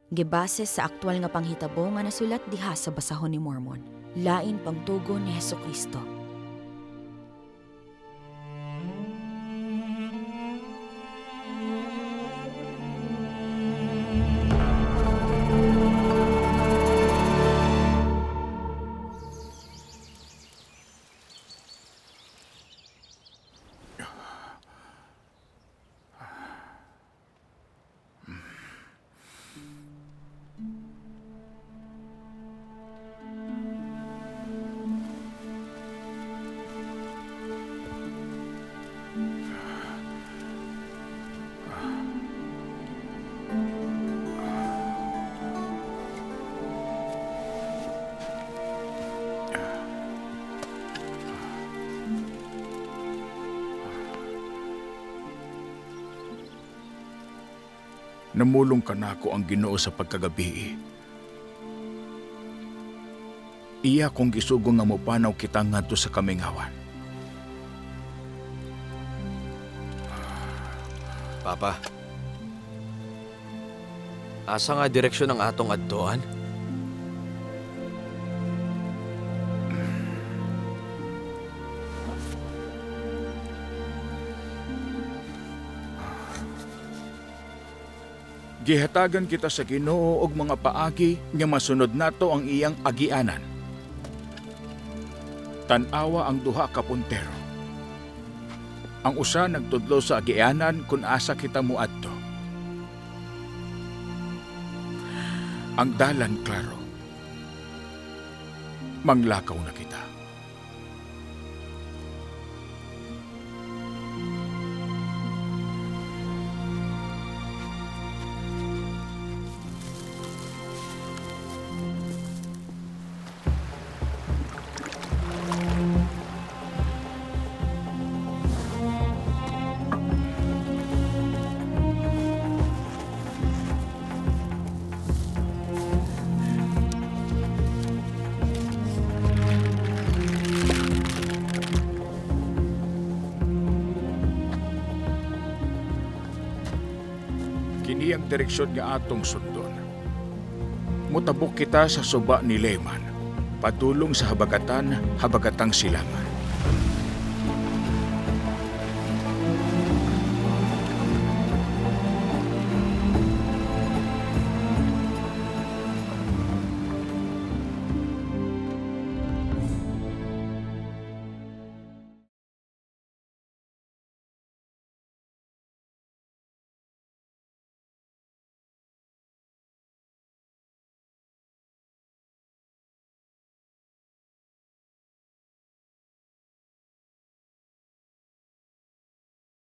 Gibase sa aktual nga panghitabo nga nasulat diha sa basahon ni Mormon. Lain pagtugon ni Hesukristo. Namulong kanako ang Ginoo sa pagkagabii. Iya kong gisugo nga mopanaw kita ngadto sa kamingawan. Papa. Asa nga direksyon ang atong adtoan? Gihatagan kita sa Ginoo og mga paagi nga masunod nato ang iyang agianan. Tan-awa ang duha ka puntero. Ang usa nagtudlo sa agianan kung asa kita moadto. Ang dalan klaro. Manglakaw na kita. Kini ang direksyon nga atong sundon. Mutabok kita sa suba ni Lehman, padulong sa habagatan, habagatang silangan.